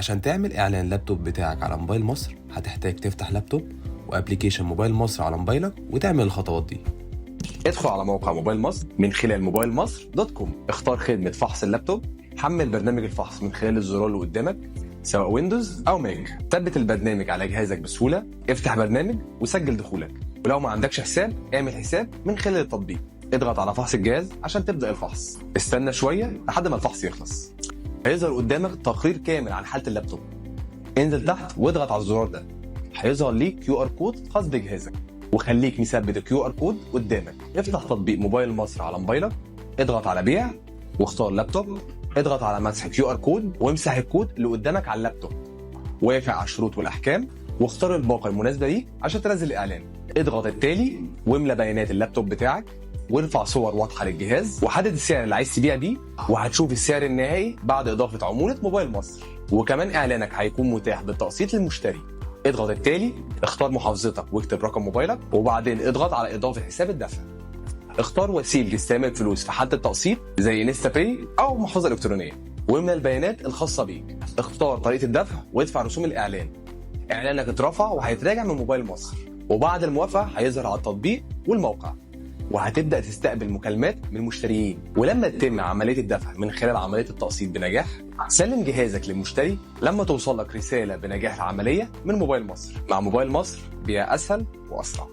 عشان تعمل اعلان لابتوب بتاعك على موبايل مصر هتحتاج تفتح لابتوب و application موبايل مصر على موبايلك وتعمل الخطوات دي. ادخل على موقع موبايل مصر من خلال mobilemasr.com، اختار خدمة فحص اللابتوب، حمل برنامج الفحص من خلال الزرار اللي قدامك سواء Windows او Mac، ثبت البرنامج على جهازك بسهولة، افتح برنامج وسجل دخولك، ولو ما عندكش حساب اعمل حساب من خلال التطبيق. اضغط على فحص الجهاز عشان تبدأ الفحص، استنى شوية لحد ما الفحص يخلص. هيظهر قدامك تقرير كامل عن حالة اللابتوب. انزل تحت واضغط على الزرار ده، هيظهر ليك QR code خاص بجهازك، وخليك مثبت ال QR code قدامك. افتح تطبيق موبايل مصر على موبايلك، اضغط على بيع واختار لابتوب، اضغط على مسح QR code وامسح الكود اللي قدامك على اللابتوب. وافق على الشروط والاحكام واختار الباقه المناسبة ليك عشان تنزل الاعلان. اضغط التالي واملى بيانات اللابتوب بتاعك وارفع صور واضحة للجهاز وحدد السعر اللي عايز تبيع بيه، وهتشوف السعر النهائي بعد اضافه عمولة موبايل مصر. وكمان اعلانك هيكون متاح بالتقسيط للمشتري. اضغط التالي، اختار محافظتك واكتب رقم موبايلك، وبعدين اضغط على اضافه حساب الدفع. اختار وسيلة استلام الفلوس في حاله التقسيط زي InstaPay او محفظة الكترونية، واملى البيانات الخاصة بيك. اختار طريقه الدفع وادفع رسوم الاعلان. اعلانك اترفع وهيتراجع من موبايل مصر، وبعد الموافقة هيظهر على التطبيق والموقع، وهتبدا تستقبل مكالمات من المشتريين. ولما تتم عملية الدفع من خلال عملية التقسيط بنجاح، سلم جهازك للمشتري لما توصل لك رسالة بنجاح العملية من موبايل مصر. مع موبايل مصر بيع اسهل واسرع.